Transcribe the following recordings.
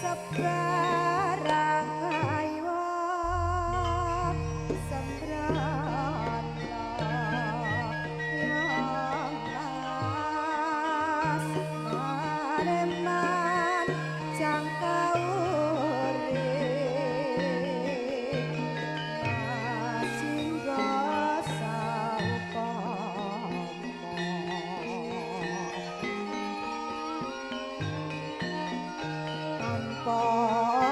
Sebarang aywa sembrono ya Mas maneman jangka urip singga saupama tanpa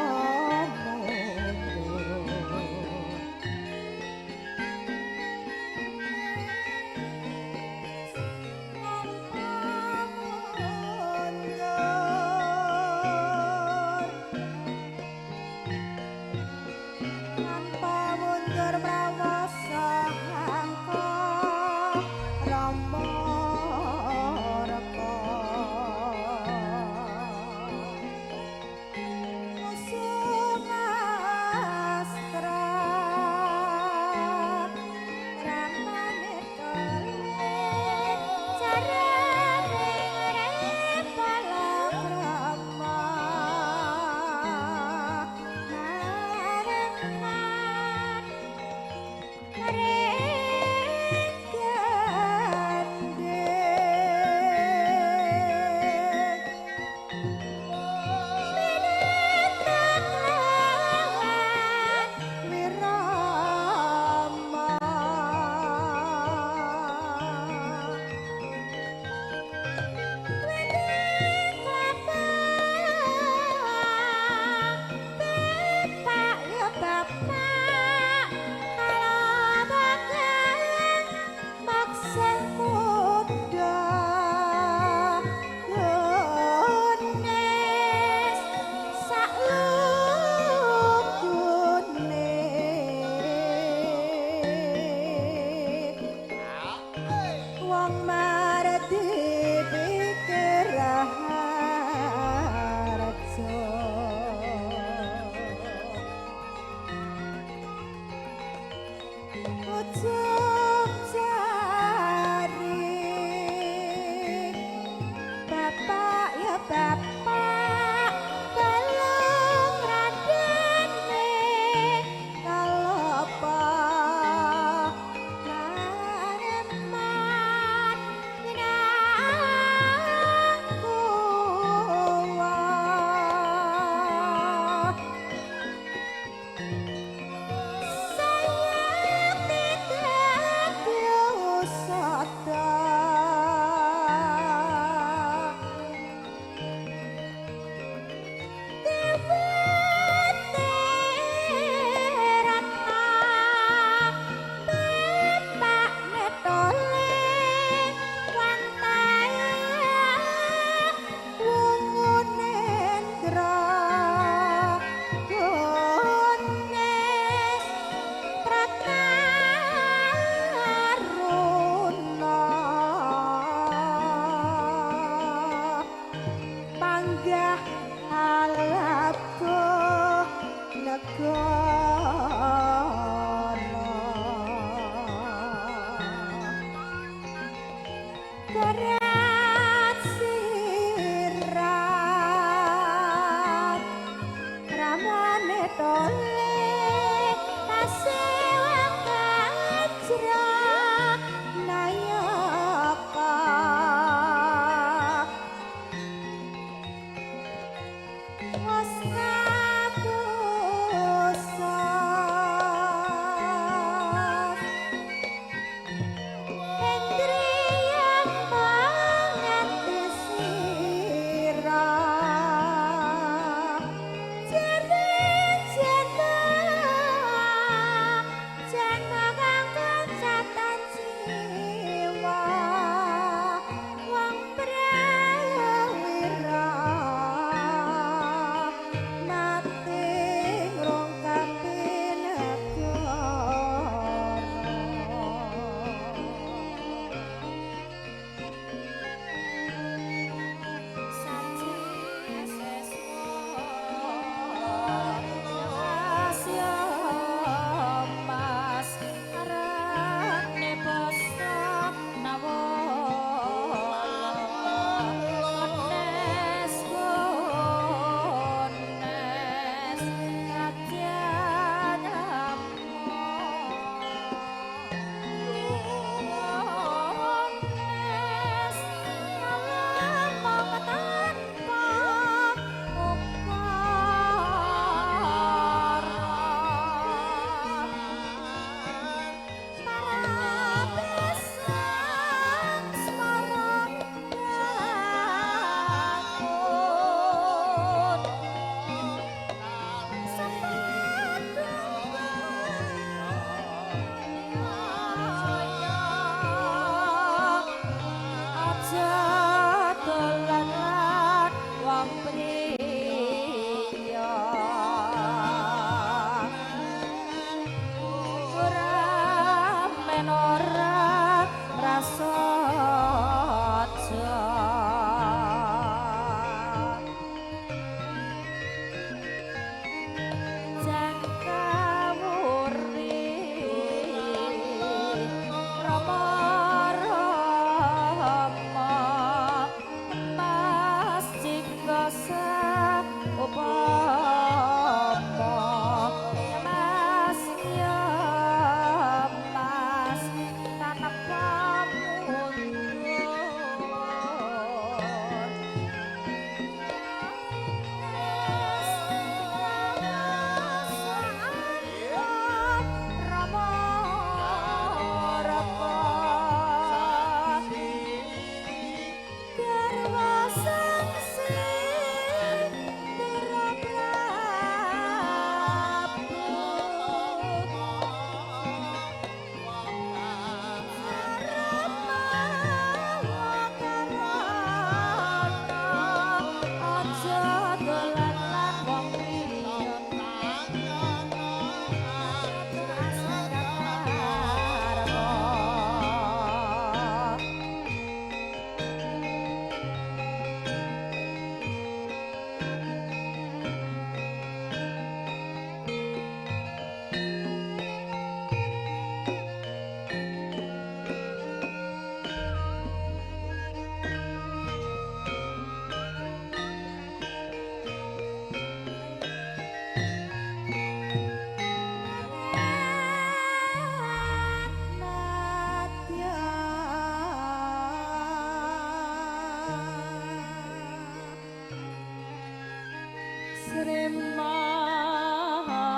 Sri Maha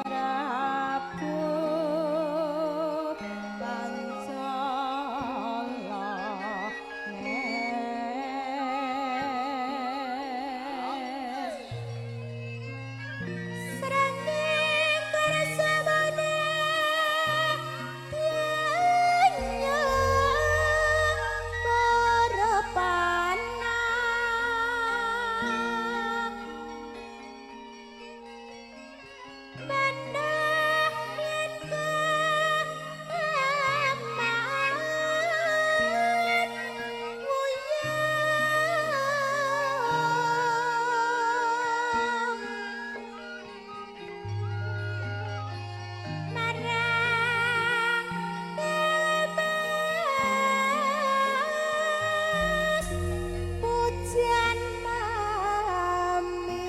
Prabu Pancala Nes. Srengeng kersamane danya para panah Meneh yen keaman wuyung marang kemas pujian mami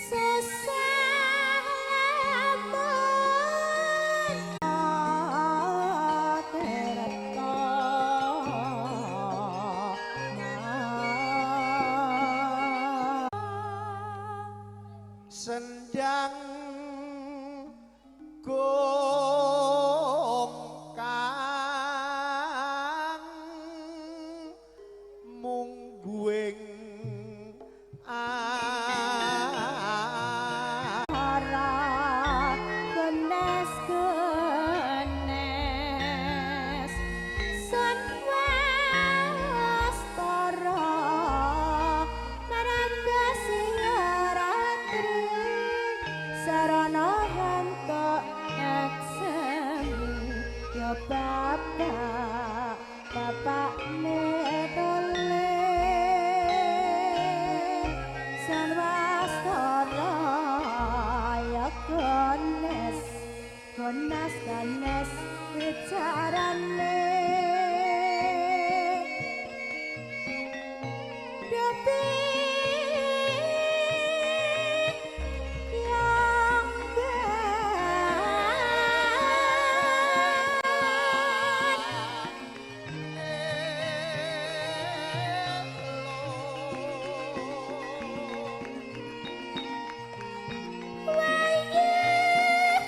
susah lamun tirta. Sendang gong kang mungguing Para genes genes sun wastara marangga singratri sarana hantuk aksemi ya bapak bapak netole san wastara ya gones gonas ganes bicarane Depi yang ben Wayah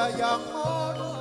Ya ya ngono.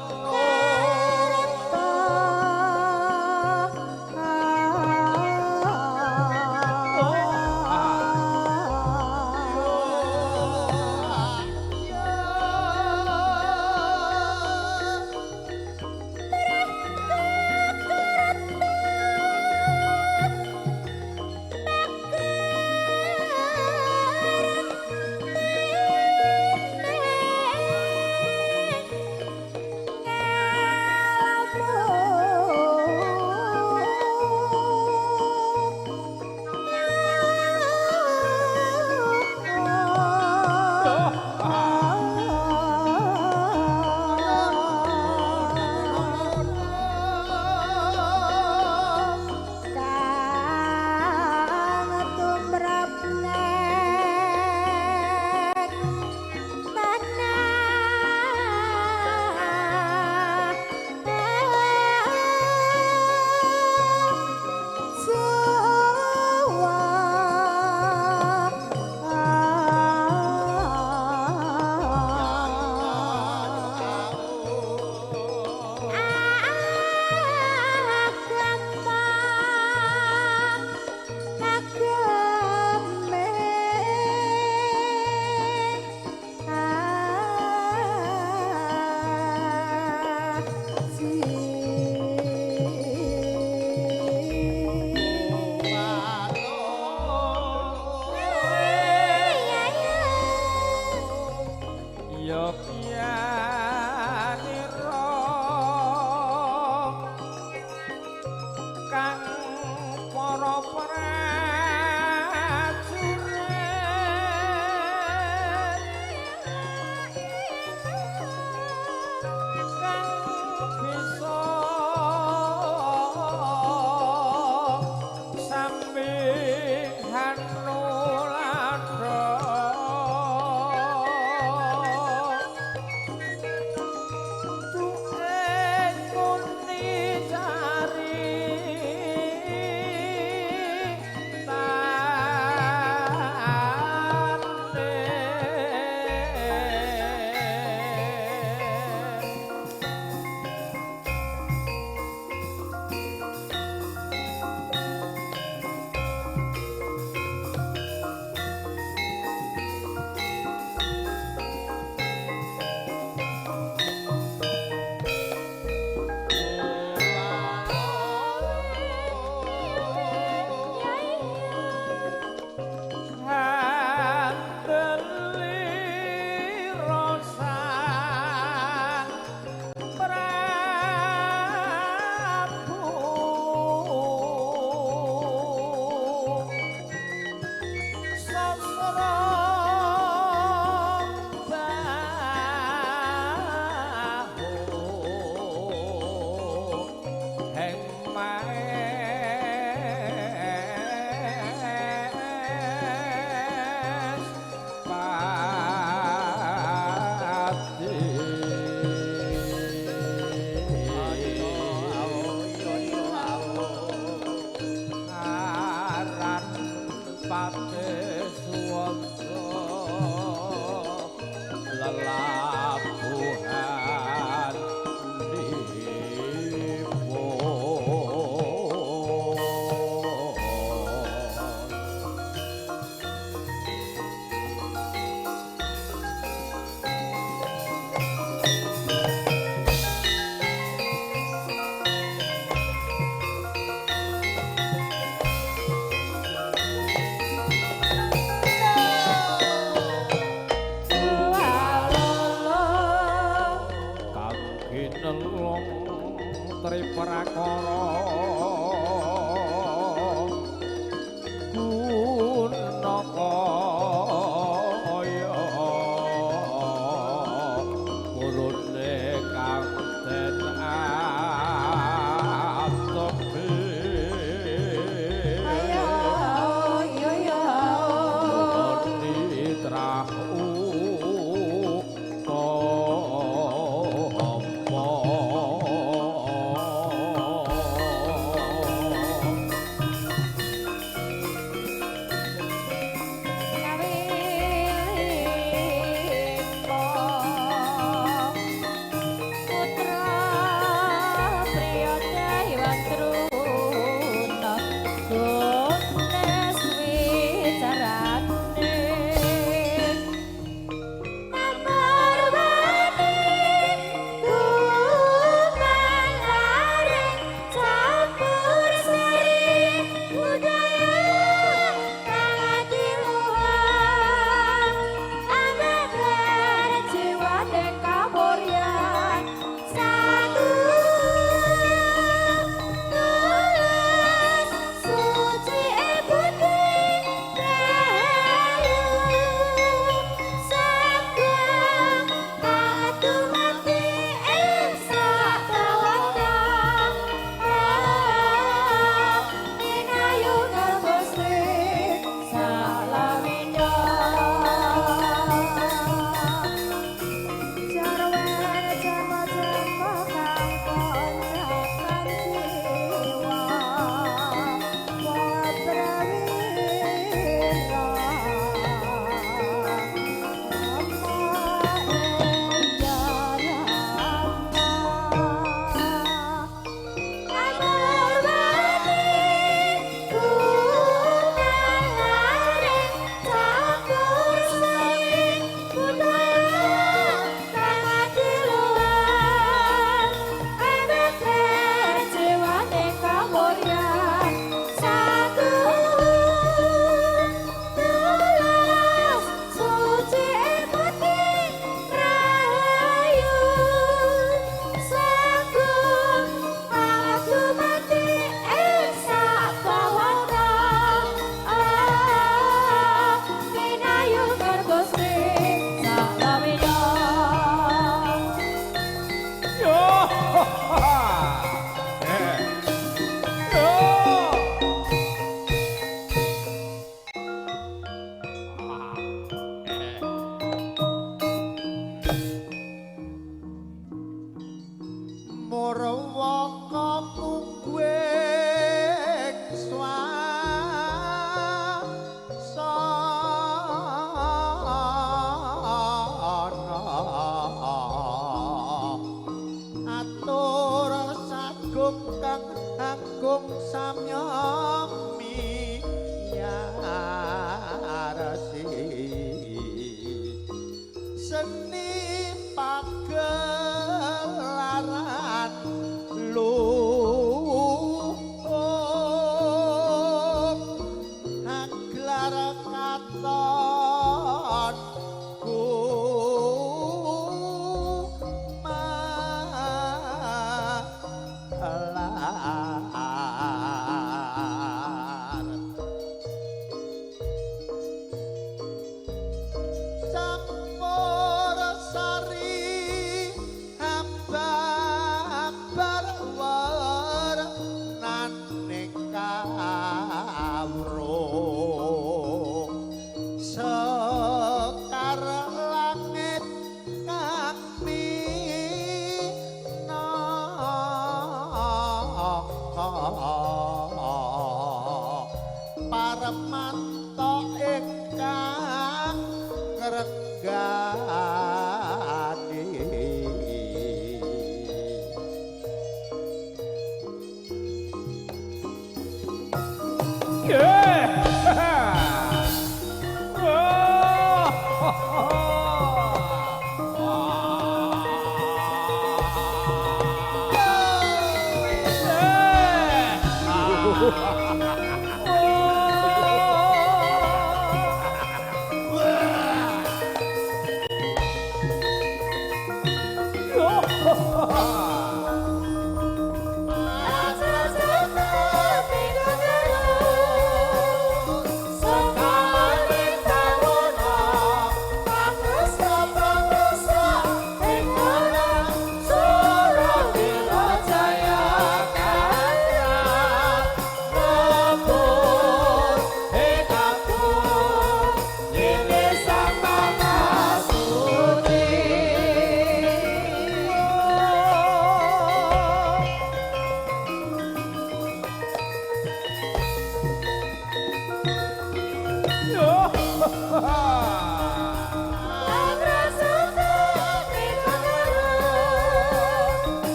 regane.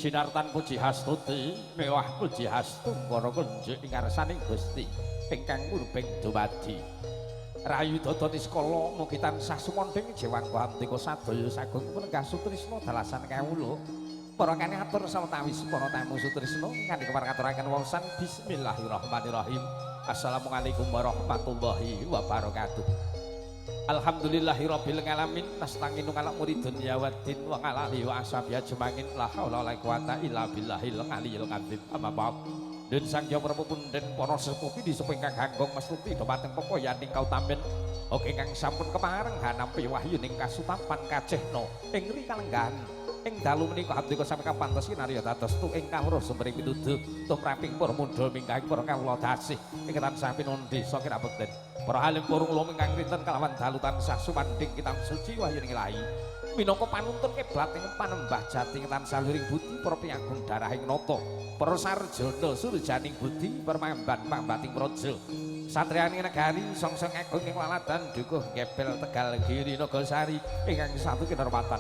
Sinartan puji hastuti mewah puji hastu para kunjuk ing ngarsaning Gusti ingkang murbeng dumadi. Rayu dada niskala mugi tansah sumandhing jewang ambika sadaya sagung penenggah sutrisna dalasan kawula. Para kani atur sawetawis para tamu sutrisna kanthi kepareng waosan bismillahirrahmanirrahim. Assalamualaikum warahmatullahi wabarakatuh. Alhamdulillahirabbil alamin nastanginu ala muridun ya waddin wa ala alihi wa ashabihi ajmain la haula wala quwata illa billahil aliyil azim. Amma ba'd. Den sang Hyang Prabu punden para sepuh pini sepuh ingkang kangkung mastuti dhumateng pepoyaning kautamen ugi ingkang sampun kepareng hanampi wahyuning kasutapan kacehna ing rikalenggahan ing dalu menika abdi sami kapantes kinarya dados tu ing kawruh sumbering pituduh tumraping para mundha minggahing para kawula dasih ing tansah pinundi desa kinabekten para alim para ulama ingkang rinten kalawan dalu tansah sumandhing kitab suci wahyuning ilahi minangka panuntun kiblat ing panembah jati tansah luring budi para piyagung darahing nata para sarjana surjaning budi permamban pambating praja satriyaning negari songsong agung ing waladan dukuh Gebel Tegal Giri Nagasari ingkang satu kinurmatan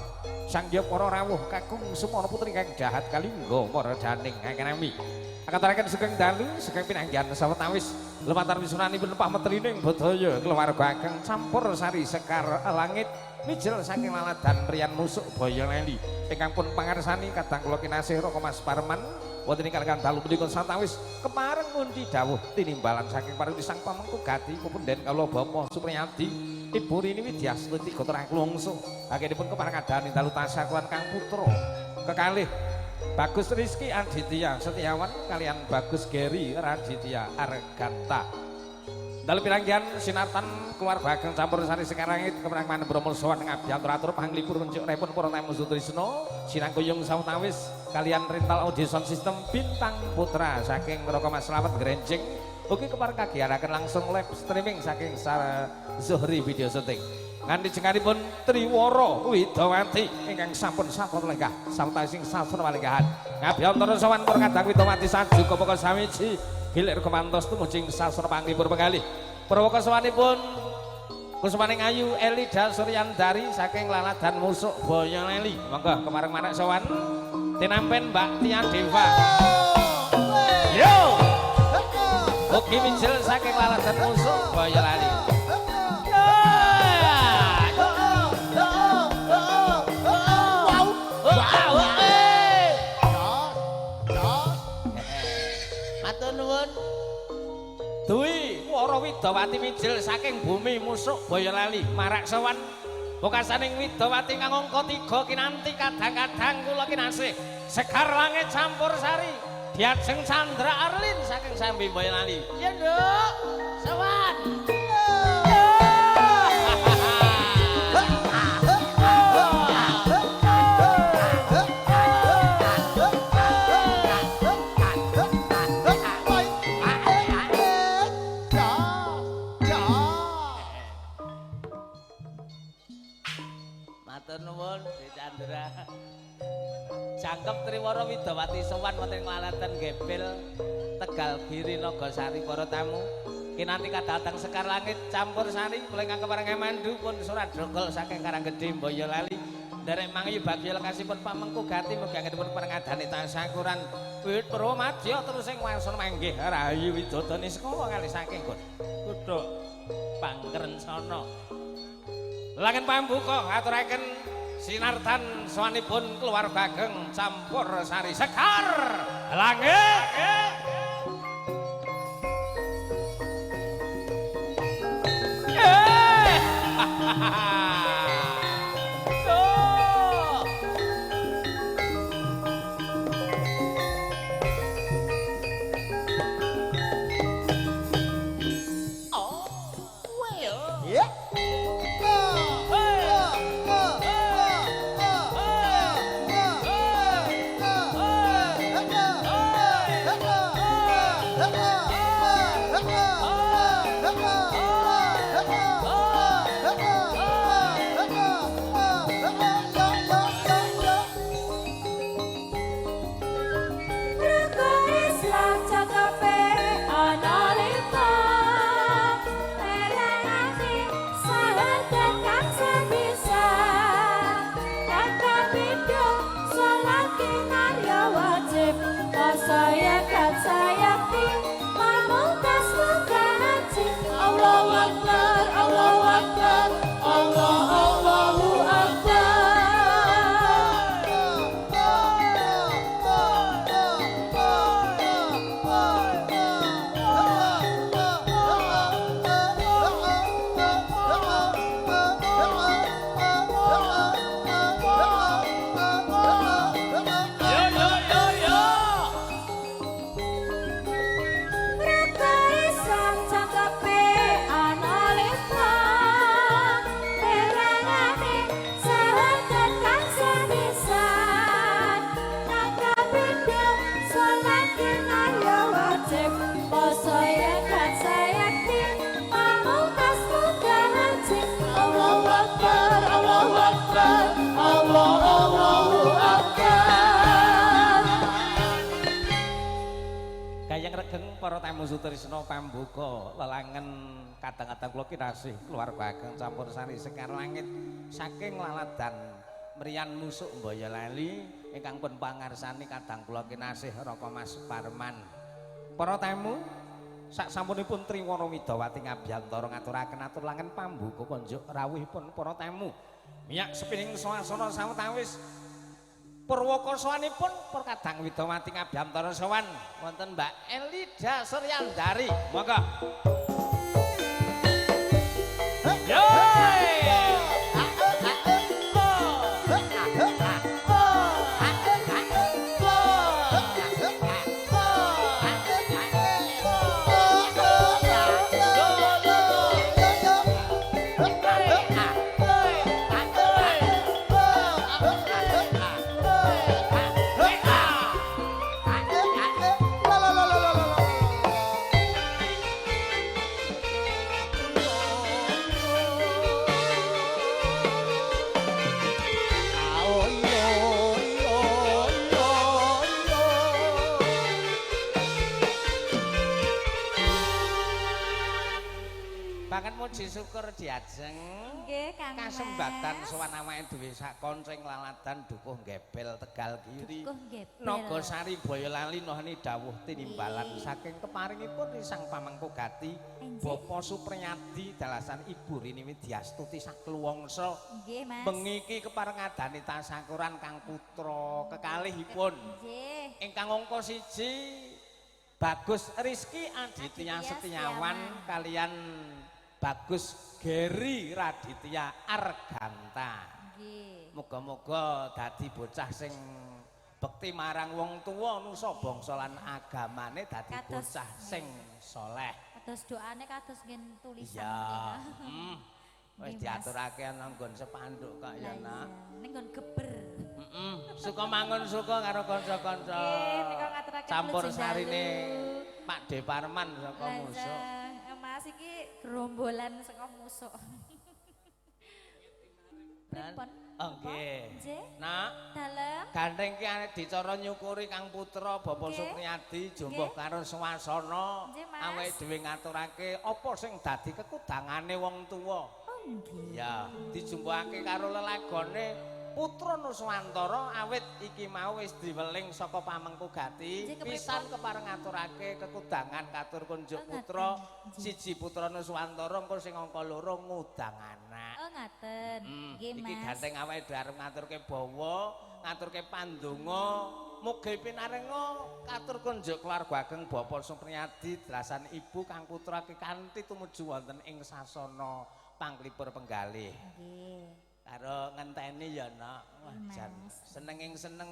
Sang Hyang para rawuh kakung sumana putri ingkang jahat kalingga mardaning anami akaturaken sugeng dalu sugeng pinanggihan sawetawis lumantar wisunanipun pametrining budaya keluarga ageng campur sari sekar langit mijil saking laladan Rian Musuk Boyolali ingkang pun pangarsani kadang kula kinasih Raka Mas Parman wonten ing kalenggan dalu menika sawetawis kepareng ngundi dawuh tinimbalan saking paring sang pamengku gati pupunden kawula Bapak Supriyadi Ibu Rini Widyastuti Gatra Klungsu anggenipun kepareng adani dalu tasakuran kang putra kekalih Bagus Rizky Aditya Setiawan kalian Bagus Geri Raditya Arganta. Dalu pinanggihan sinartan keluarga ageng campur sari sekarang kemenang Bromo sowan ngabyantur atur panglipur mencuk repun para tamu sutrisno sinangkuyung sawetawis kalian rental audio sound system Bintang Putra saking Raka Mas Slamet Grenjeng ugi kepareng kagiyaraken langsung live streaming saking Sarah Zuhri video syuting. Nganti jenganipun Triwara Widawati ingkang sampun sampun lenggah sawetawis sastra palenggahan. Ngabiyantara sowan para kadang Widawati sajuka poko sawiji gilir kemantos tumujing sastra panglipur pengalih. Prawaka sowanipun Kusumaning Ayu Elida Suryandari saking Laladan Musuk Boyolali. Monggo kemareng manak sowan tinampen Mbak Tia Deva. Yo. Ugi mijil saking Laladan Musuk Boyolali. Dwi Wara Widawati mijil saking bumi Musuk Boyolali marak sowan wekasaning Widawati kang angka 3 kinanti kadang-kadang kula kinasih sekar langit campur sari diajeng Chandra Arlin saking Sambi Boyolali. Iya Nduk, sowan. Jangkep Triwara Widawati sowan wonten ing Laladan Gebel Tegal Giri Nagasari para tamu kinanti kadatang sekar langit campur sari kula ingkang kepareng mandu pun surat dogol saking Karanggede Boyolali nderek mangyu bagya lekasipun pamengku gati mugi anggenipun kepareng tasakuran wiwit Purwamadya terus ing wasana manggih Rahayu Widodo Niskala kalih saking kutha Pangrencana langen pambuka aturaken sinartan sowanipun keluarga ageng campur sari sekar langit. Oh. ageng para tamu sutrisna pambuka lelangen kadang-kadang kula kinasih keluarga ageng campur sari sekar langit saking laladan mriyan musuk Boyolali ingkang pun pangarsani kadang kula kinasih Raka Mas Parman. Para tamu sak sampunipun Triwana Widawati ngabyantara ngaturaken atur langen pambuka konjuk rawuhipun para tamu. Miyak sepining swasana sawetawis purwaka sowanipun Kadang Widawati ngabyantara sowan wonten Mbak Elida Suryandari. Monggo. Yo. Banget muji syukur diajeng. Nggih, Kang Mas. Kasembatan sowan awake dhewe sak kanca ing laladan Dukuh Gebel Tegal Giri. Dukuh Gebel. Nagasari Boyolali nohni dawuh tinimbalan saking keparingipun Sang Pamengku Gati Bapak Supriyadi dalasan Ibu Rini Widyastuti sakluwangsa. Nggih, Mas. Bengi iki kepareng ngadani tasakuran Kang Putra kekalihipun. Nggih. Ingkang angka 1 Bagus Rizky Aditya Setiawan kalian Bagus Geri Raditya Arganta. Nggih. Muga-muga dadi bocah sing bekti marang wong tuwa nusa bangsa lan agamane dadi bocah sing soleh. Kados doane kados ngen tulisan. Iya. Wis diaturake ana nggon sepanduk kok ya, Nak. Ning nggon geber. Heeh. Suka mangun suka karo kanca-kanca. Nggih, menika ngaturaken campur sarine Pak De Parman saka Musuk. Mas iki gerombolan saka Musuk. Pripun? Oh nggih. Nak, dalem. Gandeng ki dicara nyukuri Kang Putra Bapak Supriyadi jumbuh karo swasana awake dhewe ngaturake apa sing dadi kekudangane wong tuwa. Oh nggih. Ya, dijumbuhake karo lelagone Putra Nuswantara awit iki mau wis diweling saka Pamengku Gati pisan kepareng ngaturake kekudangan katur kunjuk putra siji Putra Nuswantara engko sing angka 2 ngudang anak. Oh ngaten. Nggih Mas. Iki gandeng awake dhewe arep ngaturke bawa, ngaturke pandonga, mugi pinarenga katur kunjuk keluarga ageng Bapak Supriyadi dalasan Ibu Kang Putra kanthi tumuju wonten ing sasana panglipur penggalih. Nggih. Karo ngenteni ya, Nak. Wah, jan senenging seneng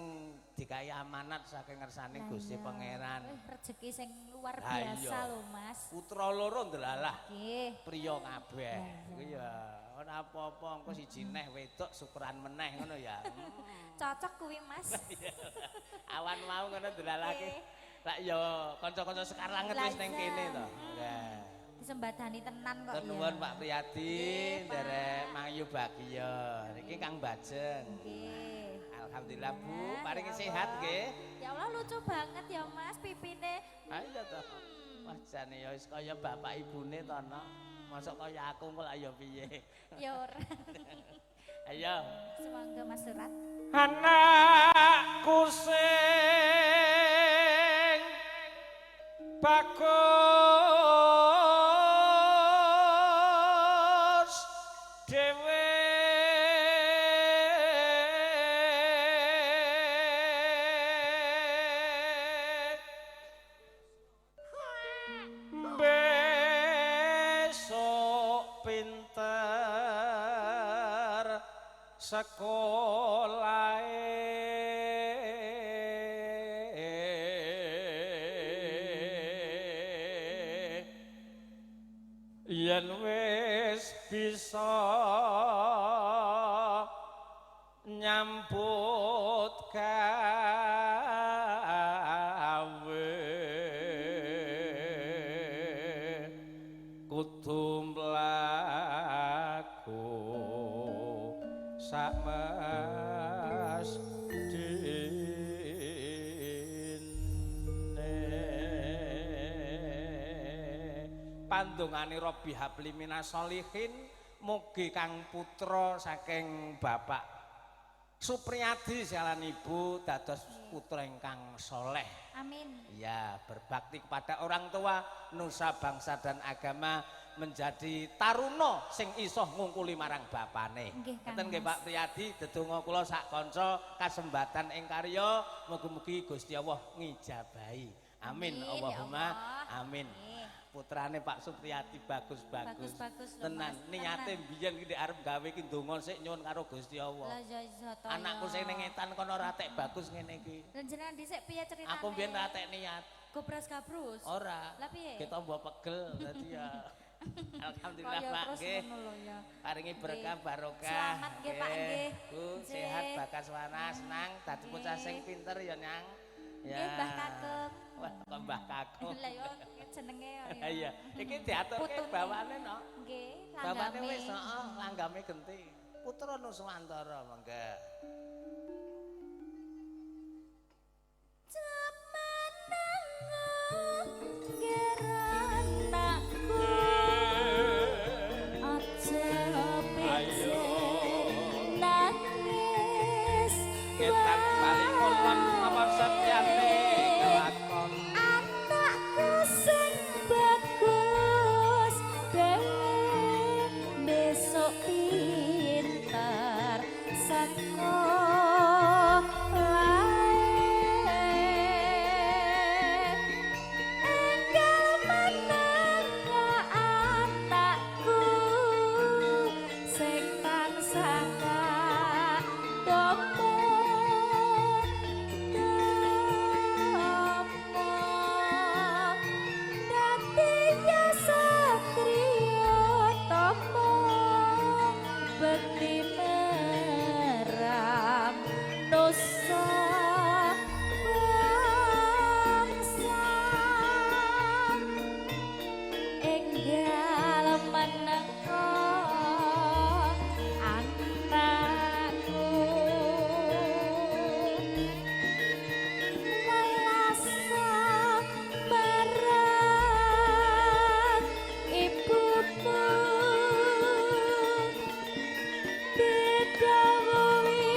dikai amanat saking ngersane Gusti Pangeran. Rezeki sing luar biasa lho, Mas. Putra loro ndelalah. Nggih. Priya kabeh. Iku ya ora apa-apa engko siji neh wedok syukuran meneh ngono ya. Cocok kuwi, Mas. Awan mau ngono ndelalake. Lak ya kanca-kanca Sekar Langet wis ning kene to. Lah. Disembadani tenan kok ya. Nuwun Pak Priyadi, nderek Mangyu Bagya. Niki Kang Bajeng. Nggih. Alhamdulillah Bu, paringi sehat nggih. Ya Allah lucu banget ya Mas pipine. Ayo to. Wah jane ya wis kaya bapak ibune to, Nok. Mosok kaya aku engko lak ya piye. Ya ora. Ayo. Semoga Mas Surat. Anakku sing bagus dhewe besok pinter sekolahe yen wis bisa nyambut gawe kudu mlaku sak mesthine. Pandongane Robbi habli minas sholihin, mugi kang putra saking Bapak Supriyadi salan Ibu dados putra ingkang soleh. Amin. Ya, berbakti kepada orang tua, nusa bangsa dan agama, menjadi taruna sing iso ngungkuli marang bapane. Nggih, Kang Ngeten nggih Mas. Pak Priyadi, dedonga kula sak kanca kasembatan ing karya, mugi-mugi Gusti Allah ngijabahi. Amin, Amin, ya Allahumma Allah. amin. Nggih. Putrane Pak Supriyadi bagus-bagus. Bagus-bagus lho, Tenan, Mas. niate Tenan. mbiyen ki ndek arep gawe ki ndonga sik nyuwun karo Gusti Allah. Lah ya iso to. Anakku ya. sing ning etan kono ora tek bagus ngene iki. Lah jenengan dhisik piye ceritane? Aku mbiyen ora tek niat. Gobras gabrus. Ora. Lah piye? Kita mbok pegel dadi ya. Alhamdulillah Kaya Pak terus nggih. ngono lho ya. Paringi berkah barokah. Selamat nggih, Pak, nggih. Bu, Nggih. sehat bagas waras nang dadi bocah Nggih. sing pinter ya Nyang. Ya. Nggih, Mbah Kakung. Wah, kok Mbah Kakung. Lah yo jenenge ya. Iya, iki diaturke Putune. bawane no. Nggih, Bawane langgame. wis heeh, langgame genti. Putra Nuswantara monggo. Ngetan bali kulon apa setyane kelakon. Anakku sing bagus dhewe besok pinter sekolah. Enggal menanga anakku sing tansah kadopo dopo dadi ya satriya topo bekti marang nusa bangsa. Enggal menengko anakku welasa marang ibumu didhawuhi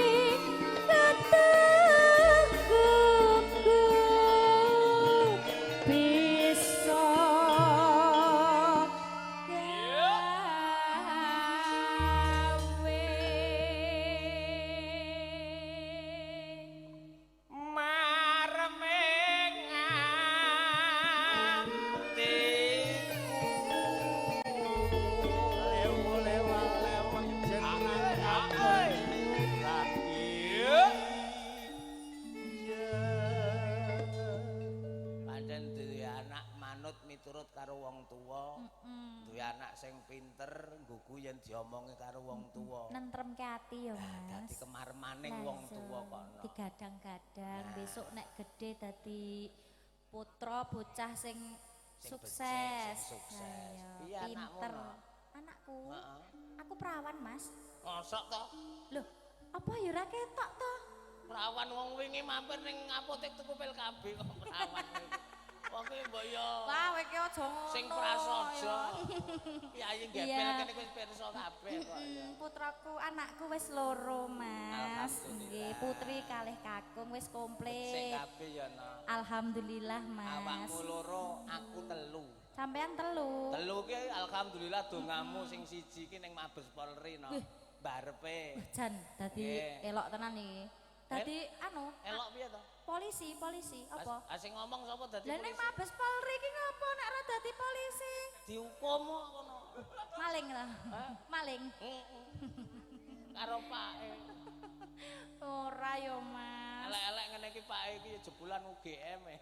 ketengguku bisa gawe. Mareming atiku. Lewo-lewa-leweng jeneng aku lagi. Pancen duwe anak manut miturut karo wong tuwa. Duwe anak sing pinter nggugu yen diomongi karo wong tuwa. Nentremke ati ya Mas. Dadi kemaremaning wong tuwa kono. Digadang-gadang besok nek gede dadi putra bocah sing Sing sukses. becik, sing sukses. Lah Piye iya, anakmu, pinter. no? Anakku. Heeh. Aku perawan, Mas. Mosok to? Loh, apa ya ora ketok to? Perawan wong wingi mampir ning apotek tuku pil KB kok perawan. Wong kuwi mbok yo Wah, kowe iki aja ngono. sing prasaja. Piyayi gepel Iya. kene wis pirsa kabeh kok ya. Putraku, anakku wis loro, Mas. Alhamdulillah. Nggih, putri kalih kakung wis Sik komplit. kabeh ya no. Alhamdulillah, Mas. Awakmu loro, aku telu. Sampean telu. Telu ki alhamdulillah dongamu sing siji ki ning Mabes Polri no. Barepe. Jan, dadi Nggih. elok tenan iki. Dadi anu, Elok piye to? polisi, polisi apa? Ah sing ngomong sapa dadi Lah ning polisi? Mabes Polri ki ngopo nek ora dadi polisi? Dihukum kok kono. Maling lah. Maling. Heeh. Karo pake. Ora yo, Mas. Elek-elek ngene iki pake iki jebolan UGM e.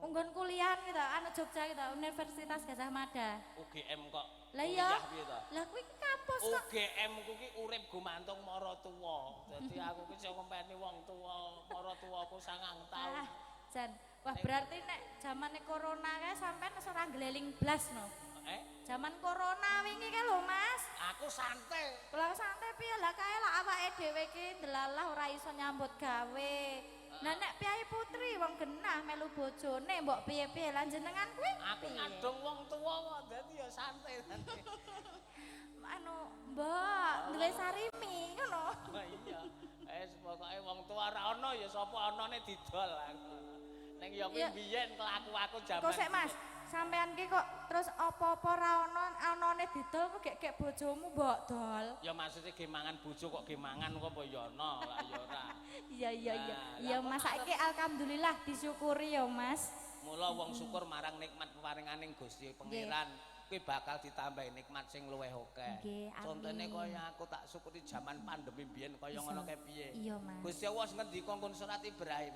Unggon kuliah ki ta, anu Jogja ki ta, Universitas Gajah Mada. UGM kok. Lah iya. Kuliah piye to? Lah kuwi kampus kok. UGM ku ki urip gumantung mara tuwa. Dadi aku ki iso ngempeni wong tuwa, mara tuwaku 9 taun. Ah, Jan. Wah, berarti nek zamane corona kae sampean wis ora ngleling blas no. Eh, Zaman corona wingi kae lho, Mas. aku santai. Lah santai piye lah kae lah awake dhewe ki ndelalah ora iso nyambut gawe. Lah nek Piyai Putri wong genah melu bojone mbok piye-piye lan jenengan kuwi Aku piye? ngandung wong tuwa kok dadi ya santai santai. Anu, Mbok, duwe sarimi ngono. Oh iya. Wis pokoke wong tuwa ora ana ya sapa anane didol aku. Ning ya kuwi Ya. biyen kelaku aku jaman. Kok sik Mas, sampean ki kok terus apa-apa ra ono anane didol kok gek-gek bojomu mbok dol. Ya maksudnya ge mangan bojo kok ge mangan kok apa ya ana lah ya ora. Iya iya iya. Nah, Iya lah kok Mas, saiki alhamdulillah disyukuri ya Mas. Mula wong syukur marang nikmat peparinganing Gusti Pangeran kuwi bakal ditambahi nikmat sing luwih akeh. Nggih, amin. Contone kaya aku tak syukuri jaman pandemi biyen kaya ngono kae piye. Iya, Mas. Gusti Allah wis ngendika nggon surat Ibrahim.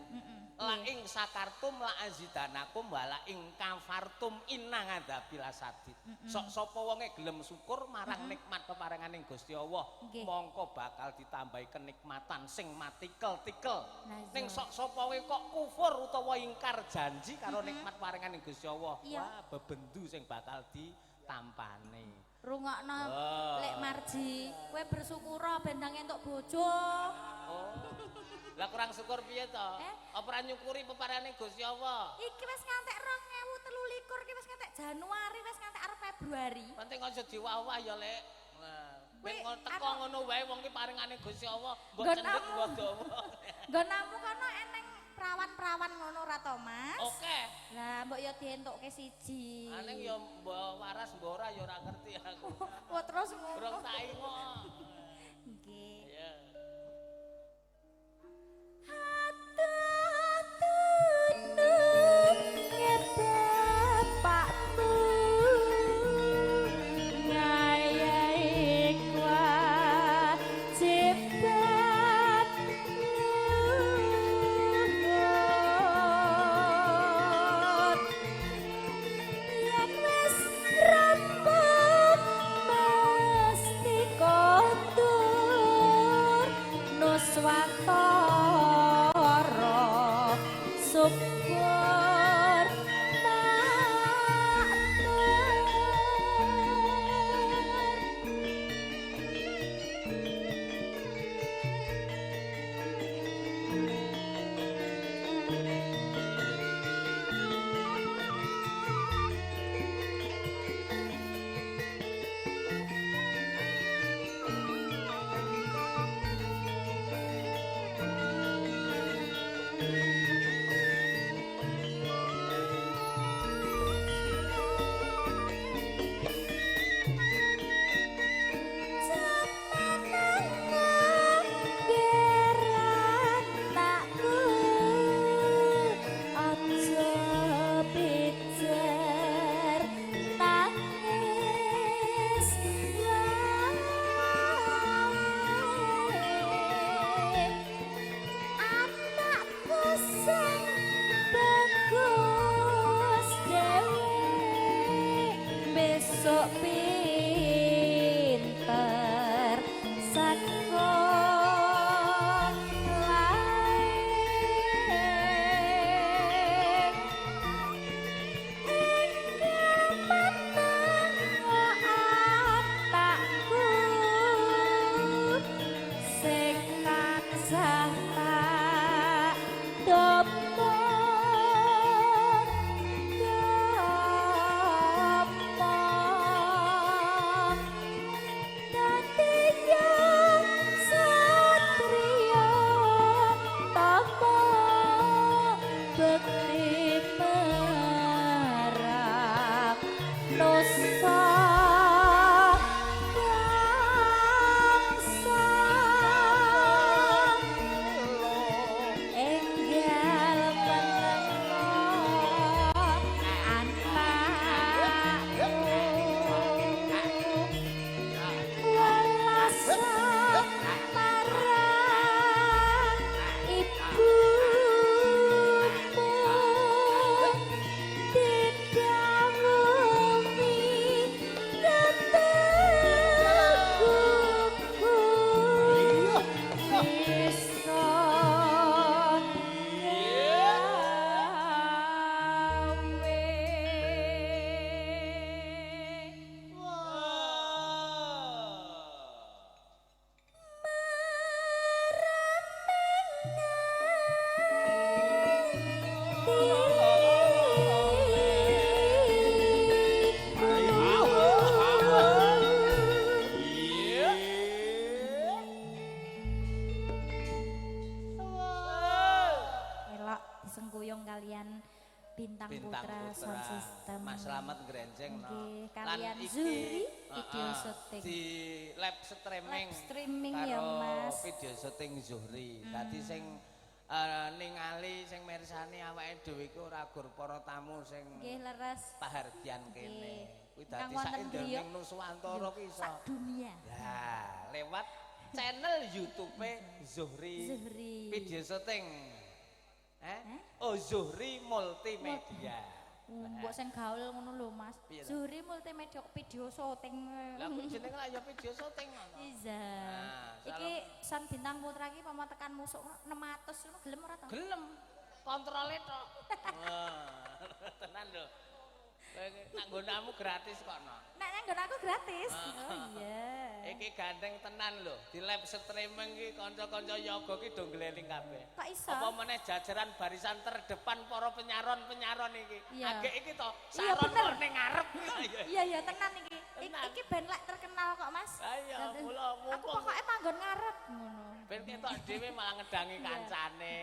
La ing sakartum la azidanakum wa la ing kafartum inna ngadzabi lasadid. Sok sapa wonge gelem syukur marang nikmat peparinganing Gusti Allah, mongko bakal ditambahi kenikmatan sing matikel-tikel. Ning sok sapa wae kok kufur utawa ingkar janji karo nikmat paringaning Gusti Allah, wah bebendu sing bakal ditampani. Rungokno Oh. Lek Marji, kowe bersyukur ben ndang entuk bojo. Oh. Lah kurang syukur piye to? Eh? Apa ora nyukuri peparane Gusti Allah? Iki wis ngantek 2023 iki wis ngantek Januari wis ngantek arep Februari. Penting aja diwawah ya, Lek. Nah, ben Kuwi, teko anu- ngono wae wong ki paringane Gusti Allah, mbok Nggon cendhek amu. mbok dawa. Nggonamu kono eneng perawan-perawan ngono ora to, Mas? Oke. Lah mbok ya dientukke siji. Aneng ya mbok waras mbok ora ya ora ngerti aku. Wah terus ngono. Durung tak ingok. Nggih. Iya. Nuswantara syukur makmur. Besok pinter sekolah enggal meneng anakku sing tansah tak topo topo dadi yo satriya tapa bekti marang nusa bangsa enggal menengo anakku welas marang ibumu didhawuhi Bintang, Bintang Putra, Sound System. Mas Slamet Grenjeng no. Nggih, Lan kalian iki, Zuhri video heeh, syuting. di live streaming. Live streaming ya, karo Mas. Video syuting Zuhri. Dadi sing ningali sing mirsani awake dhewe iku ora gur para tamu sing Nggih leres. pahargyan kene. Nggih. Kuwi Ingkang dadi sak wonten griya. Indonesia Nuswantara ki iso. Sak dunia. Ya, lewat channel YouTube Zuhri. Zuhri. Video syuting. Eh? Oh, Zuhri Multimedia. Mbok sing gaul ngono lho, Mas. Piye to? Zuhri Multimedia video syuting. Lah kuwi jenenge lak ya video syuting ngono. Iya. Nah, Iki Sound Bintang Putra iki pama tekan musuk 600 ngono gelem ora to? Gelem. Kontrole tok. Wah, tenan lho. Kowe iki nak nggonamu gratis kok no. Nek nang nggon aku gratis. Oh iya. Iki gandeng tenan lho, di live streaming iki kanca-kanca yoga ki do ngleling kabeh. Kok iso? Apa meneh jajaran barisan terdepan para penyaron-penyaron iki. Iya. Agek iki to, Iya, saron bener. ning ngarep. Iya iya tenan iki. Tenan. Iki ben lek terkenal kok, Mas. Ayo, Dadi- mula Aku mumpung. pokoknya manggon ngarep ngono. Ben ketok dhewe malah ngedangi kancane.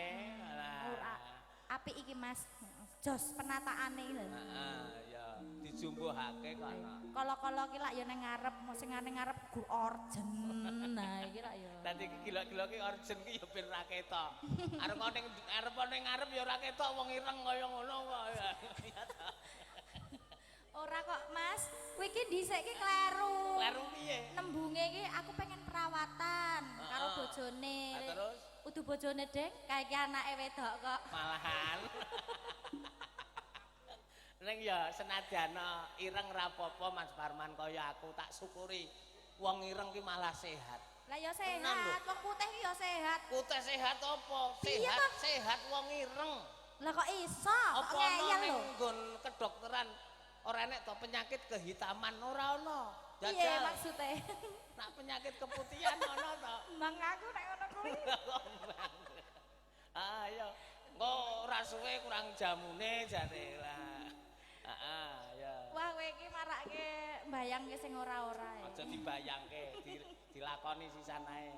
Alah. Ora apik iki, Mas. Jos penataane iki lho. Heeh, ya dijumbuhake kok no. Kala-kala ki lak ya ning ngarep, sing ning ngarep gur orjen. Nah, iki lak ya. Dadi iki gila-gila ki orjen ki ya ben ra ketok. Arep ning arep ning ngarep ya ora ketok wong ireng kaya ngono kok. Ya ta. Ora kok, Mas. Kuwi iki dhisik ki kleru. Kleru piye? Nembunge iki aku pengen perawatan karo bojone. Lah terus? Udu bojone, Deng, kae iki anake wedok kok. Malahan. Ning ya senadyan ireng rapopo Mas Parman kaya aku tak syukuri. Wong ireng ki malah sehat. Lah ya Tenan lho. sehat, wong putih ki ya sehat. Putih sehat apa? Piye Sehat, toh? sehat wong ireng. Lah kok iso? Kok Apa ana ngeyel ning lho. nggon kedokteran ora enek to penyakit kehitaman ora ana. Piye Jajal. maksude? Nak penyakit keputihan ana to. Mang aku nek ngono kuwi. Ayo, engko ora suwe kurang jamune jare lah. Heeh, ya. Wah, kowe iki marake mbayangke sing ora-ora. Ya. Aja dibayangke, dilakoni sisan ae.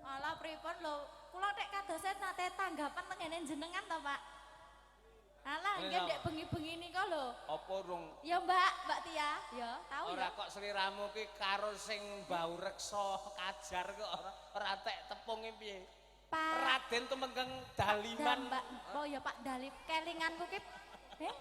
Alah pripun lho, kula nek kadose nate tanggapan tengene jenengan to, Pak. Alah, Lha nggih napa? ndek bengi-bengi nika lho. Apa rung Ya Mbak, Mbak Tia, ya tahu ora ya. kok sliramu ki karo sing bau reksa kajar kok ora tek tepunge piye? Pak Raden Tumenggeng Daliman. Mbak, oh ya Pak Dalip, kelinganku ki eh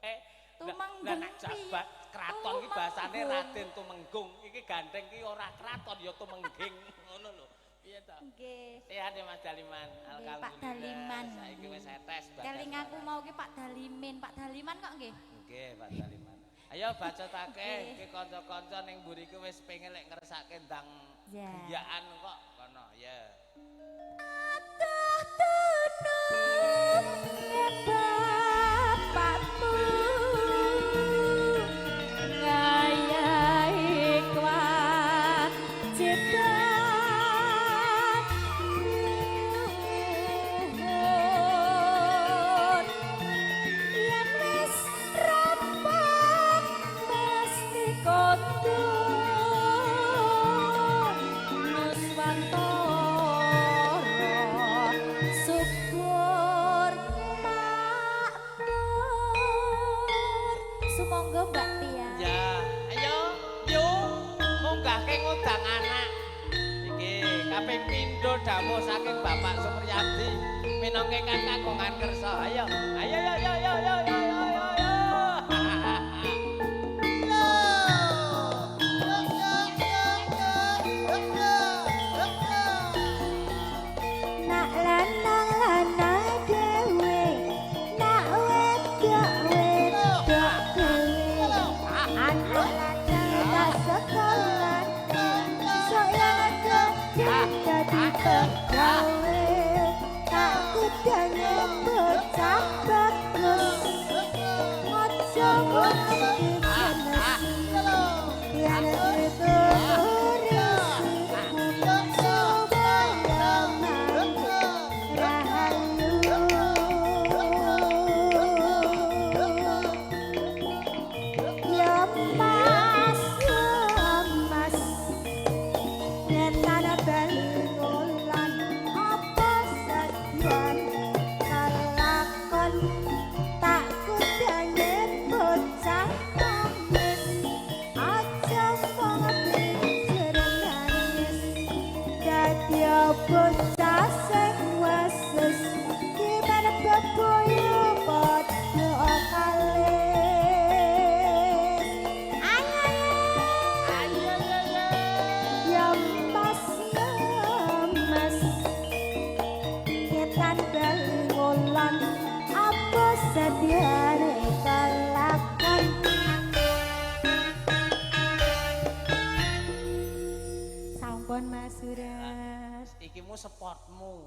Eh, Tumenggung lah nek piye? jabat kraton ki bahasane Tumenggung. Raden Tumenggung. Iki gandeng ki ora kraton ya Tumengging ngono lho. Piye to? Nggih. Sehat ya Mas Daliman. Nggih, Alhamdulillah. Pak Daliman. Saiki wis etes badan. Kelinganku mau ki Pak Dalimin, Pak Daliman kok nggih? Nggih, Pak Daliman. Ayo bacotake Nggih. iki kanca-kanca ning mburi ki wis pengen lek ngersake ndang Ya. griyaan kok kono ya. Aduh tunung bapakmu ngayahi kewajiban nuhun yen wis rampung mesti kondo Nuswantara subur makmur. Sumangga Mbak Tia. Ya, ayo yo munggahke ngundang anak. Iki kaping pindho dawuh saking Bapak Supriyadi minangka ingkang kagungan kersa. Ayo, ayo yo yo yo yo yo yo yo. Yo. Nak lanang lanang dhewe, nak wedok wedok dhewe. Anak lanang tak sekolah, sok yang gede dadi pegawe. Tak kudange bocah bagus, ojo mati jenesi. Yen diturisi supaya mangke rahayu. Ya Mas, ya Mas, yen ana bali ngulan apa sedian kelakon. Prasetyane kalakon. Sampun Mas Surat. Iki mu spotmu.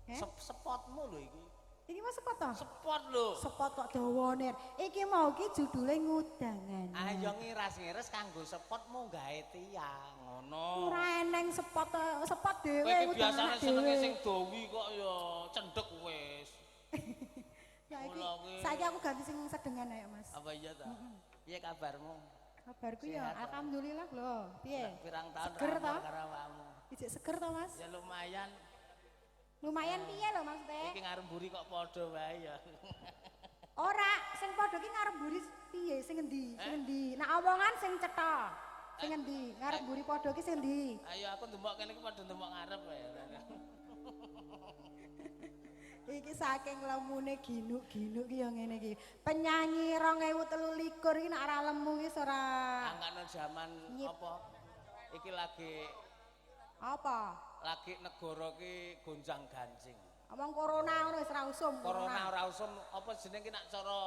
Eh? Spotmu lho iki. Iki mau spot to? Spot lho. Spot kok dawane. Iki mau ki judule ngudangan. Ayo ngiras-ngiris kanggo spotmu gawe tiyang ngono. Ora eneng spot, spot dhewe Kowe iki ngudangan biasane senenge dhewe. sing dowi kok ya cendhek wis. Saiki Mula kuwi. saiki aku ganti sing sedengan ayo Mas. Apa iya ta? Piye kabarmu? Kabarku ya Sehat, ta? alhamdulillah lho. Piye? Pirang tahun Seger ra ta? karo awakmu. Ijik seger to Mas? Ya lumayan. Lumayan piye lho maksudnya? Iki ngarep mburi kok padha wae ya. Ora, sing padha ki ngarep mburi piye? Sing endi? Sing endi? Nak omongan sing cetha. Sing endi? Ngarep mburi padha ki sing endi? Ayo aku ndemok kene iki padha ndemok ngarep wae. Iki saking lemune ginuk-ginuk ki ya ngene iki. Penyanyi 2023 iki nek ora lemu ki ora Angkane jaman Nyip. apa? Iki lagi apa? lagi negara ki gonjang-ganjing. Omong corona ngono wis ora usum. Corona ora usum, apa jeneng ki nak cara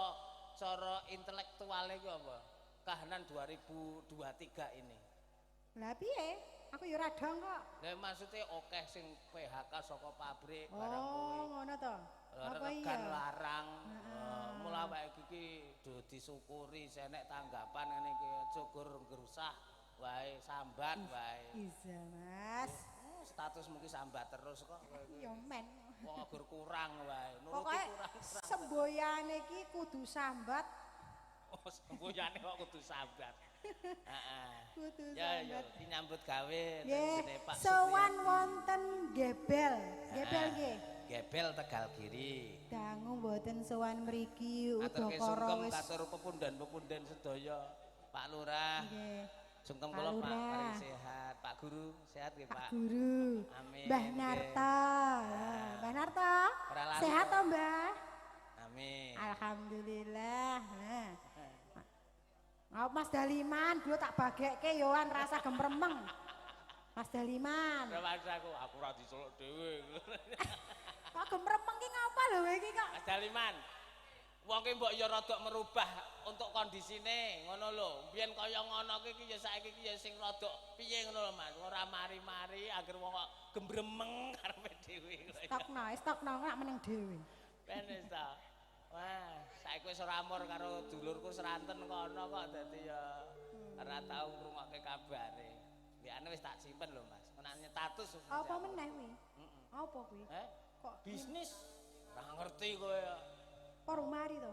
cara intelektuale ki apa? Kahanan 2023 ini. Lah piye? Aku ya ora dong kok. Lah maksudnya akeh sing PHK saka pabrik barang Oh, kuwi. ngono to. Apa iya? Regan larang. Mula awake iki do disyukuri senek tanggapan ngene iki aja gur ngrusah wae sambat wae. Iya, Mas. Status mungkin sambat terus kok kowe iki. Ya men. Wong gur kurang wae, nuruti Pokoke kurang. semboyane iki kudu sambat, Oh, semboyane kok kudu sambat. Heeh. kudu Ya ya, sambat. iki nyambut gawe Nggih, teng Pak sowan Supriyadi. wonten Gebel. Gebel nggih. Gebel Tegal Giri. Dangu mboten sowan mriki Aturke udakara sungkem wis. katur pepunden-pepunden sedaya. Pak Lurah, Nggih. sungkem Pak kula Pak, Lurah. paring sehat. Pak Guru, sehat nggih Pak Pak. Guru. Amin. Mbah Nggih. Narto. Mbah Narto. Ora lali Sehat kok. to, Mbah? Amin. Alhamdulillah. Nah. Oh, Mas Daliman, gue tak bagekke yoan rasa gemremeng. Mas Daliman. Ora aku ora diceluk dhewe. Kok gemremeng ki ngapa lho iki kok? Mas Daliman. Wong ki mbok ya rada merubah untuk kondisine, ngono lho. Biyen kaya ngono ki ya saiki ki ya sing rada piye ngono lho Mas. Ora mari-mari agar wong kok gembremeng karepe dhewe. Stokno, stokno nak meneng dhewe. Ben wis ta. Wah, saiki wis ora amur karo dulurku seranten kono kok dadi ya ora tau ngrungokke kabare. Mbekane wis tak simpen lho Mas. Menane status. Apa meneh kuwi? Heeh. Apa kuwi? Eh? Kok Bisnis. Ora ngerti kowe ya. kok mari to?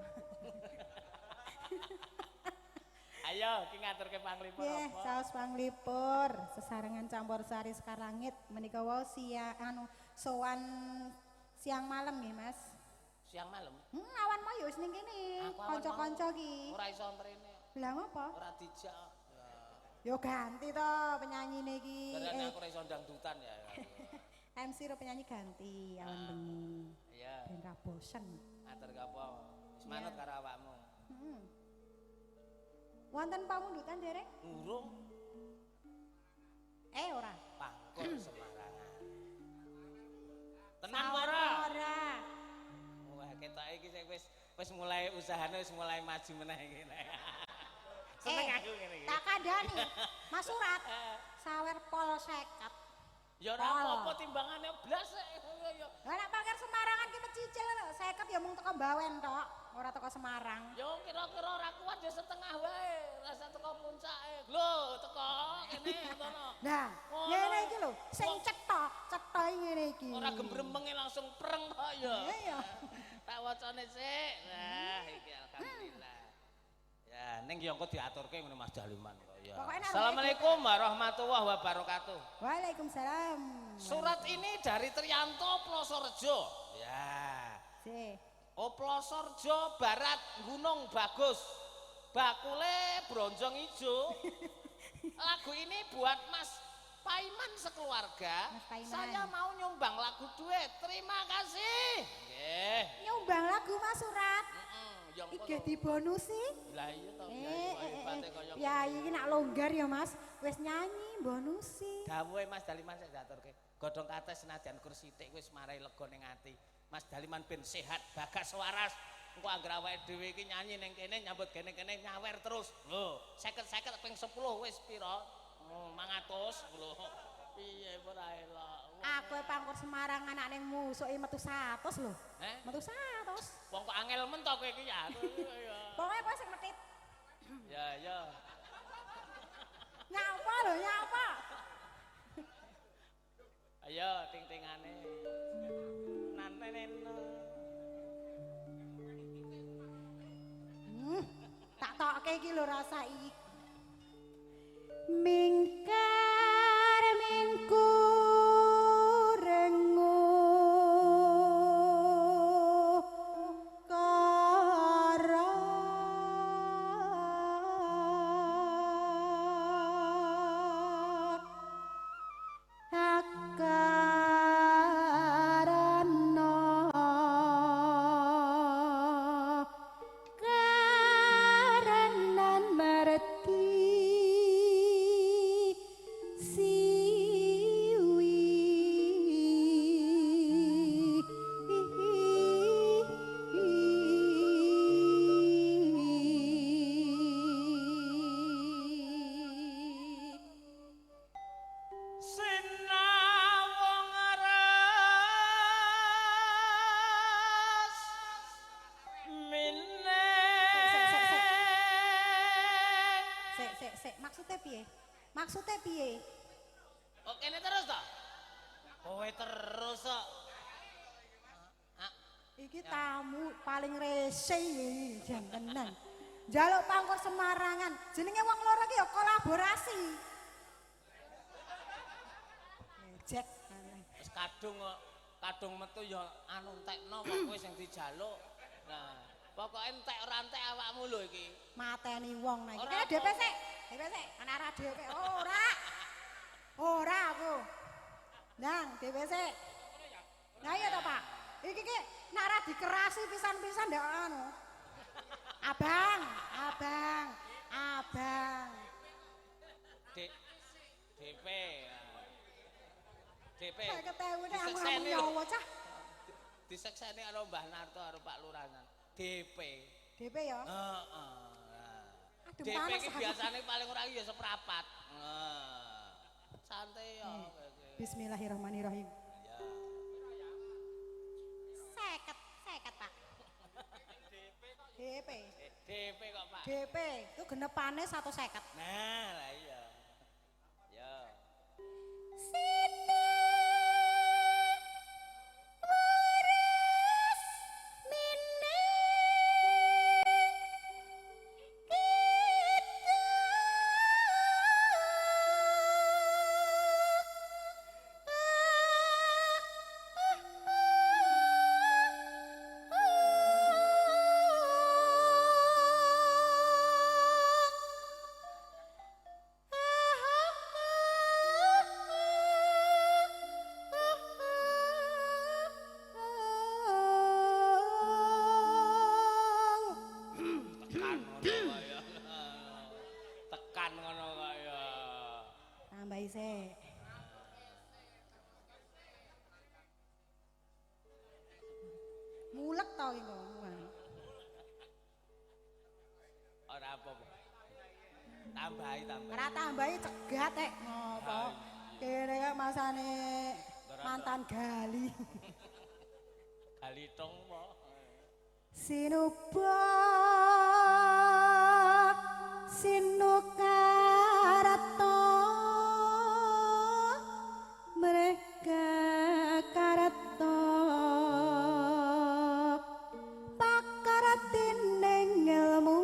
Ayo, ki ngaturke panglipur Nggih, apa? saos panglipur, sesarengan campur sari sekar langit menika wau siang anu sowan siang malam nggih, Mas. Siang malam. Awan mau ya wis ning kene, Aku awan kanca-kanca mau. ki. Ora iso mrene. Lah ngopo? Ora dijak. Ya. Yo ganti to penyanyine iki. Karena aku ora iso dangdutan ya. MC ro penyanyi ganti awan bengi. Iya, Ben ra bosen. atur apa? Wis manut karo awakmu. Heeh. Wonten pamundutan dereng? Ngurung Eh ora. pangkur Semarangan. Tenan Sawar ora? Ora. Wah, ketoke iki sing wis wis mulai usahane wis mulai maju meneh iki. Seneng aku ngene iki. Tak kandhani. Mas Surat. Sawer pol 50. Ya ora Pol. apa-apa timbangane blas ya. Lah nek parkir Semarangan ki mecicil lho, 50 ya mung teko Bawen tok, ora teko Semarang. Ya kira-kira ora kuat ya setengah wae, rasa teko puncake. Lho, teko kene ngono. Nah, Ngono. ngene iki lho, sing cetha, cetha ngene iki. Ora gembremenge langsung preng kok ya. Iya. Tak wacane sik. Nah, iki alhamdulillah. Ya, ning ya engko diaturke ngono Mas Daliman kok ya. Pokoknya nek Assalamualaikum warahmatullahi wabarakatuh. Waalaikumsalam. Surat ini dari Trianto Plosorejo. Ya. Sih. Oh Plosorejo Barat Gunung Bagus. Bakule bronjong ijo. Lagu ini buat Mas Paiman sekeluarga. Mas Paiman. Saya mau nyumbang lagu duet. Terima kasih. Nggih. Nyumbang lagu Mas Surat. Heeh, yang Iki dibonusi. Lah iya to, Eh, piyayi eh, kok eh, hebate eh. kaya Piyayi iki nak longgar ya Mas, wis nyanyi bonusi. Dawuhe Mas Daliman sik diaturke. Godhong kates senajan kur sithik wis marai lega ning ati. Mas Daliman ben sehat, bagas waras. Engko anggere awake dhewe iki nyanyi ning kene nyambut gene kene nyawer terus. Lho, 50-50 ping 10 wis pira? 500 lho. Piye ora elok. Aku e pangkur Semarang anak ning musuke metu 100 lho. Eh? Metu 100. Wong kok angel men to kowe iki ya. Pokoke kowe sing metit. Ya ya. Nyapa lho, nyapa. Ayo ting-tingane. Nanenen. Tak tokke iki lho rasa iki. Mingkar mingkur rengu kara akarana karenan merti siwi. Sinawung res mining. Sik, sik, sik. Sik, sik, sik. Maksudnya piye? Maksudnya piye? Kok kene terus to? Kowe terus kok. Ah, Iki tamu paling rese iki, jan tenan. Njaluk pangkur Semarangan. Jenenge wong loro iki ya kolaborasi. Ngejek. Wis kadung kok, kadung metu ya anu entekno kok kowe sing dijaluk. Nah, pokoke entek ora entek awakmu lho iki. Mateni wong nek iki. Ora Kene DP apa. sik. DP sik. Ana ora DP. Ora. Ora aku. Nang DP sik. Nah iya to, Pak. Iki ki nek ora dikerasi pisan-pisan ndak anu. Abang, abang, abang. D DP. DP. 50.000 nek aku Disekseni lho. nyawa cah. Disekseni karo Mbah Narto karo Pak Lurah. DP. DP ya. Heeh. Aduh, DP panas iki aku. biasane paling ora ya seprapat. Heeh. Santai ya kowe iki. Bismillahirrahmanirrahim. Ya. 50, 50, Pak. DP. DP kok, Pak. DP itu genepane 150. Nah, lah iya. Ya. Sina waras mining kita. Tekan ngono kaya. Tekan ngono kaya. Tambahi sik. Mulek to iki ngomong. Ora apa-apa. Tambahi, tambahi. Ora tambahi cegat tek ngopo. Kene kok masane mantan gali. Gali tong po. Sinuba sinukarata mereka karata pakaratining ilmu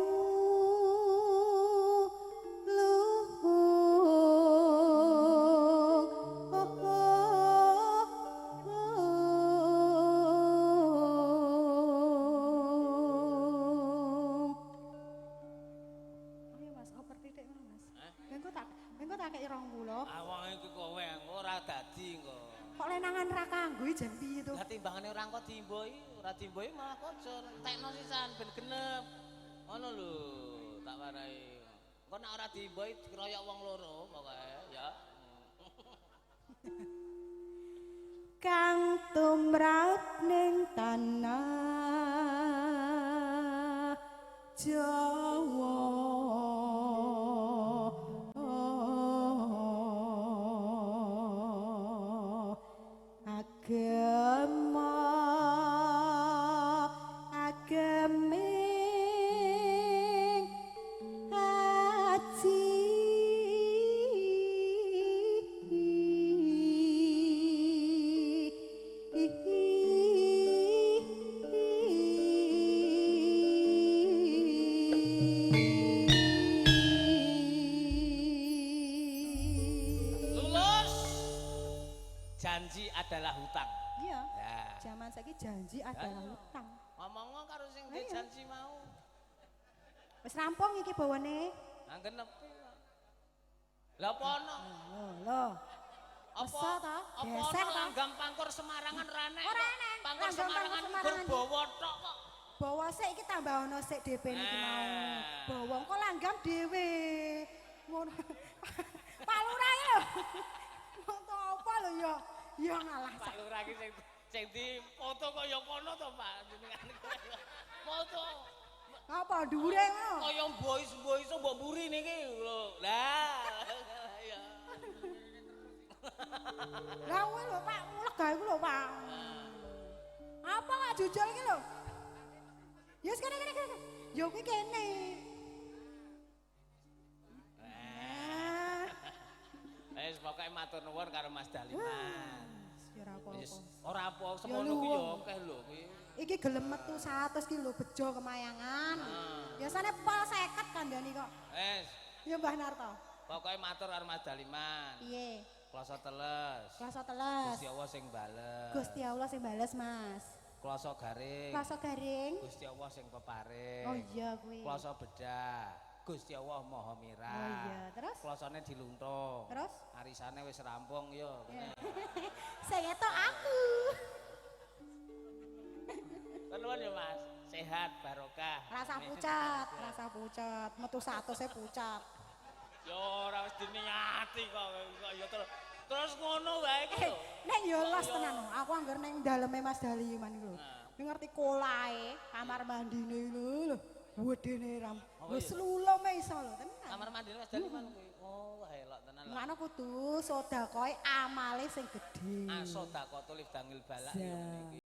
luhung. Ayo Mas, oper titik ngono Mas. Mengko tak kei 20. Ah wong iki kowe ora dadi engko. Kok lenangan ra kanggo iki jan piye to? Lah timbangane ora engko dimboi, ora dimboi malah kocor. Entekno sisan ben genep. Ngono lho, tak warai. Engko nek ora dimboi dikeroyok wong loro pokoke ya. Kang tumrap ning tanah. Jawa. Agama agaming aji Lulus. Janji adalah hutang. Iya. Ya. Zaman saiki janji adalah Ayo. hutang. Ngomong karo sing Ayo. janji mau. Wis rampung iki bawane. Anggen nepi. Lah apa ana? Lho, lho. Apa Mesa ta? apa Gesek ana ta? langgam pangkur Semarangan ra enek. Ora kok. enek. Pangkur Langgam pangkur Semarangan gur Semarangan. bawa tok kok. Bawa sik iki tambah ana sik DP niki mau. Ah. Bawa engko langgam dhewe. Ngono. Pak Lurah iki lho. Foto apa lho ya? Ya ngalah Pak Lurah iki sing sing di foto kaya kono to, Pak jenengan. Foto Apa dhuwure ngono? kaya boys-boys mbok mburi niki lho. Lah. Ya. Lah kuwi lho Pak, mulek gawe ku lho Pak. Apa kok jujur iki lho? Ya wis kene kene kene. Ya kuwi kene. Ah. Wis pokoke matur nuwun karo Mas Daliman. Ya ora apa-apa. Wis ora apa semono kuwi ya akeh lho kuwi. Iki gelem metu 100 ki lho bejo kemayangan. Biasane pol 50 kandhani kok. Wis Ya Mbah Narto. pokoke matur karo Mas Daliman. Piye? Kloso teles. Kloso teles. Gusti Allah sing bales. Gusti Allah sing bales, Mas. Kloso garing. Kloso garing. Gusti Allah sing peparing. Oh iya kuwi. Kloso bedah. Gusti Allah Maha Mirah. Oh iya, terus? Klosone diluntung. Terus? Arisane wis rampung yo. Sing etok aku. Nuwun ya Mas. Sehat barokah. Rasa pucat, rasa pucat. Metu 100 e pucat. Yo ora wis diniati kok kok ya terus terus ngono wae iki lho. Nek yo los tenan. Aku angger ning daleme Mas Daliman iku lho. Ning ngerti kolahe, kamar mandine lho lho. Wedene ram. Oh, Lho iya. slulome iso lho tenan. Kamar mandine Mas Daliman kuwi. Oh, elok tenan lho. Mulane kudu sedekahe amale sing gedhe. Aso dakotulif dangil balak ya ngene iki.